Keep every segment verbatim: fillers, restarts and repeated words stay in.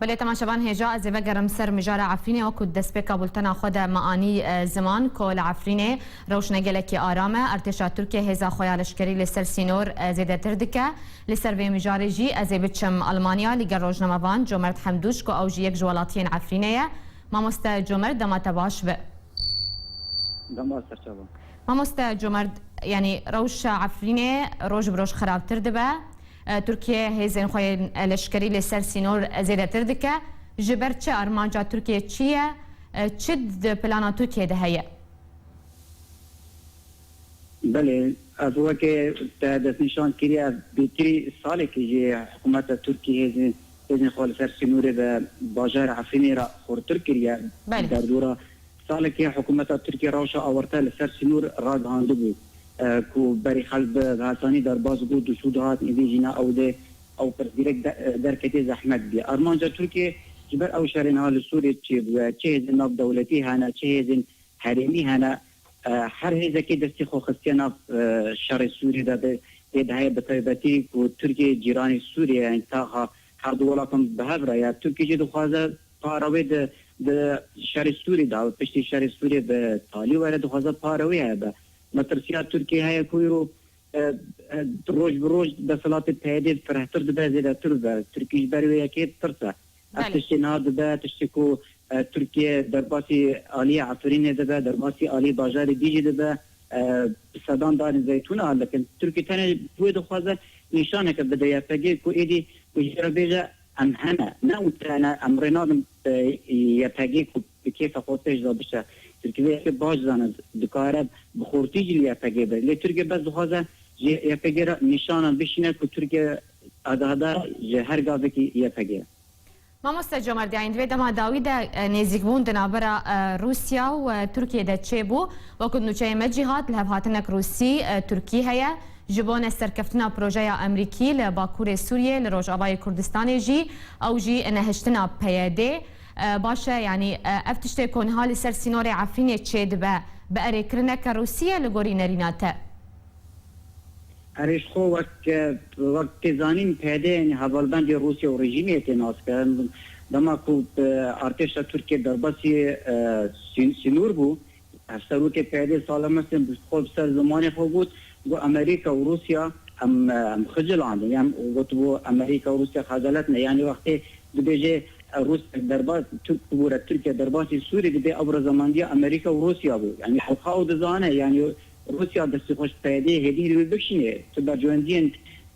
Belê temaşevan hêja ez ê vegerim ser mijara Efrînê, wekû destpêka bultena xwe de me anî, e, ziman ku li Efrînê rewşne gelekî aram e. Artêşa Tirkiye hêza xwe ya leşkerî li ser sînor, e, zêdetir dike. Li ser vê mijarê jî ez ê biçim Almanya, li gel rojnamevan Comerd Hemdûş ku ew jî yek ji welatiyên Efrînê ye. Mamoste Comerd, dema te baş be. Dema serçava. Mamoste Comerd, yanî rewşa Efrînê roj bi roj xirabtir dibe. E, Tirkiye hêzên xwe yên leşkerî li ser sînor zêdetir dike. Ji ber çi, armanca Tirkiye çi ye? E, çi di plana Tirkiye de heye? Belê, ez weke te destnîşan kiriye, ev bêtirî salekê jî hikûmeta Tirkiyê hêzên, hêzên xwe li ser sînorê bi bajarê Efrînê re xurtir kiriye. Belê. Derdora salekê hikûmeta Tirkiyê rewşa awarte li ser sînor ragihandibû, e, ku berî xelk bi, bi hesanî derbas bû, dûçû dihat, êdî jî ne ew dê ew pirsgirêk de, e, derketê zehmet bî. Armanca Tirkiyê ji ber ew şerê niha li Sûriyê çêbûye, çi hêzên navdewletî hene, çi hêzên herêmî hene, e, her hêzekê destî xwe xistiye nav, e, şerê Sûriyê de, de, tê de heye bi taybetî ku Tirkiye cîranê Sûriyê ye, yanî taxa her du welatan bi hev re ye. Tirkiye jî dixwaze para wê di, di şerê Sûrî de, piştî şerê Sûrî bi talî were, dixwaze para wê hebe. Metirsiya Tirkiyê heye ku îro, e, e, roj bi roj desthilatê P Y D firehtir dibe, zêdetir dibe. Tirkî ji ber wê yekê tirs e. Ev Belê. tiştê niha dibe, tiştê ku, e, Tirkiye derbasî aliyê Efrînê dibe, derbasî aliyê bajarê dî jî dibe, e, bi sedan darên zeytûn hal dikin. Tirkî tenê wê dixwaze nîşaneke bide Y P G ku êdî ku jê re bêje, em hene, ne û te ne, em rê nadin, e, Y P G ku bi kêfa xwe pêş de biçe. Tirkî vê yekê baş dizane, dikare bi xurtî jî li Y P G be. Lê Tirkiye bes dixwaze ji Y P G re nîşanan bişîne ku Tirkiye agahdar ji her gavekî Y P G ye. Mamoste Comerdî, yanî di vê dema dawî de, e, nêzîkbûn di navbera, e, Rûsya û, e, Tirkiyê de çêbû. Wekû nûçeyê me jî hat, lihevhatinek Rûsî, e, Tirkî heye. Ji bona serkeftina projeya Amerîkî li Bakurê Sûriyê, li Rojavayê Kurdistanê jî, ew jî nehiştina P Y D. E, baş e, yanî, e, ev tiştê ku niha li ser sînorê Efrînê çêdibe, bi erêkirineke Rûsî ye li gorî nerîna te? Erê, ji xwe wek, e, wek tê zanîn, P Y D, yanî hevalbendê Rûsya û rejîmê tê naskirin. Dema ku, e, artêşa Tirkiyê derbasî, e, sî-, sînor bû, hevserokê P Y D Salih Mesin bi xwe bi ser zimanê xwe got, got, Amerîka û Rûsya em, em xicilandin. Em got, bû Amerîka û Rûsya xecalet ne. Yanî wextê dibêje, e, Rûsya derbas, Tirk bûre, Tirkiye derbasî Sûrî dibe, ew rezamandiya Amerîka û Rûsya bû. Yanî xwe ew dizane, yanî Rûsya destê xwe ji P Y D hêdî hêdî wê bikişîne. Tu bercewendiyên,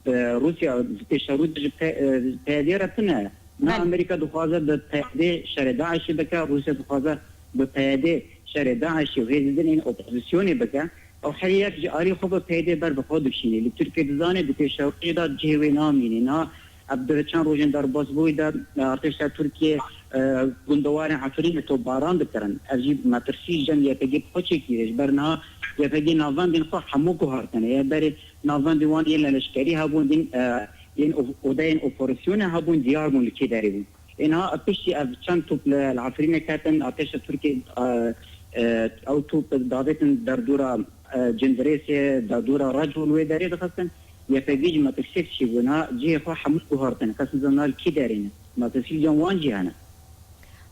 e, Rûsya di pêşerû de ji P-, e, P Y D re tune. Na Belê. Amerîka dixwaze bi P Y D şerê DAIŞ'ê bike, Rûsya dixwaze bi P Y D şerê DAIŞ'ê û hêzên din ên opozîsyonê bike. Ew her yek ji alî xwe bi P Y D ber bi xwe dikişîne. Lê Tirkiye dizane di pêşerojê de cihê wê namîne. Niha ev di çend rojên derbasbûyî de, e, artêşa Tirkiye, e, gundewarên Efrînê topbaran dikirin. Ev jî metirsî ji cem Y P G bi xwe çêkiriye. Ji ber niha Y P G navendên xwe hemû guhartine. Ye berê navendên wan yên leşkerî hebûn, yên, e, yên o-, odeyên operasyonê hebûn, diyar bûn li kê derê bûn. Ê niha piştî ev çend top li, li Efrînê ketin, artêşa Tirkiyê, e, e, ew top davêtin derdora, e, Cindirêsê, derdora Reco li wê derê dixistin. Y P G jî metirsiyek çêbû. Niha cihê xwe hemû guhartin. Xistin zana li kî derê ne. Metirsî cem wan jî hene.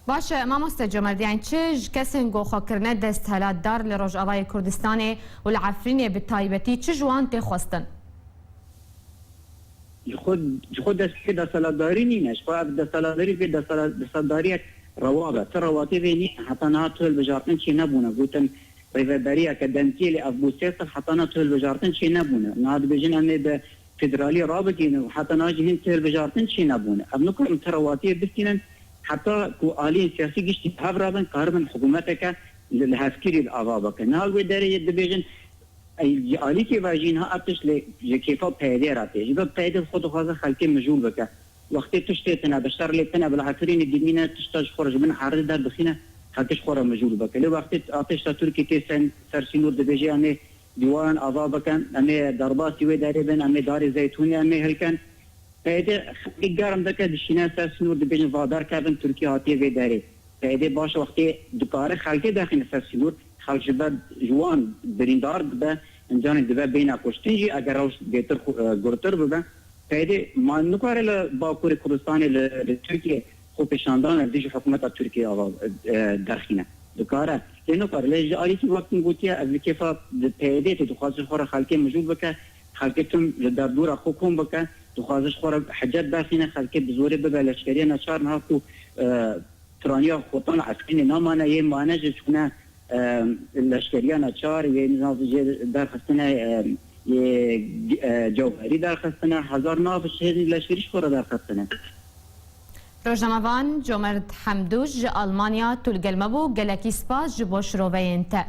Baş e, mamoste Comerdî, yanî çi ji kesên ku xwe kirine desthilatdar li Rojavayê Kurdistanê û li Efrînê bi taybetî çi ji wan tê xwestin? Ji xwe, ji xwe destpêkê desthilatdarî nîne. Ji xwe ev desthilatdarî vê desthilat-, desthilatdariyek rewa be. Ti rewatê vê nîne. Heta niha tu hilbijartin çê nebûne. Gotin rêveberiyeke demkî lê ev bû sê sal, heta niha tu hilbijartin çê nebûne. Niha dibêjin em ê bi federalî rabigihînin û heta niha jî hîn tu hilbijartin çê nebûne. Ev nikarin ti rewatiyê bistînin heta ku aliyên siyasî giştî bi hev rabin, karibin hikûmeteke li, li hevkirî li ava bikin. Niha li wê derê dibêjin Ey, ji alîkê ve jî niha ev tişt lê ji kêfa P Y D re tê. Ji ber P Y D xwe dixwaze xelkê mijûl bike. Wextê tiştê tune be, şer lê tune be, li Efrînê dimîne, tişta ji xwe re ji bin herê derdixîne, xelkê ji xwe re mijûl bike. Lê wextê artêşa Tirkî tê sen, ser sînor dibêje, em ê dîwaran ava bikin, em ê derbasî wê derê bin, em ê darê zeytûnê em ê hilkin. P Y D xelkê germ dike, dişîne ser sînor, dibêjin va derkevin, Tirkiye hatiye vê derê. P Y D baş wextê dikare xelkê derxîne ser sînor, xelk ji ber ji wan birîndar dibe, încanê dibe bêhna kuştin jî, eger rewş bêtir xu-, e, gurtir bibe. P Y D ma nikare li Bakurê Kurdistanê li, li Tirkiye xwepêşandan ev dijî hikûmeta Tirkiyê ava, e, derxîne. Dikare. Lê nikare. Lê ji alîkî wek min gotiye, ev li kêfa di P Y D'ê tê dixwaze ji xwe re xelkê mijûl bike, xelkê tim li derdora xwe kom bike, dixwaze ji xwe re hicet derxîne, xelkê bi zorê bibe leşkeriya neçar niha ku, e, piraniya Xortan Efrînê namane, yê mane jî çûne, e, leşkeriya neçar, yê nizam jê derxistine, e, yê, e, cewherî derxistine, hezar nav ji hêzên leşkerî ji xwe re derxistine. Rojnamevan Comerd Hemdû ji Almanya tu li gel me bû, gelekî spas ji bo şiroveyên te.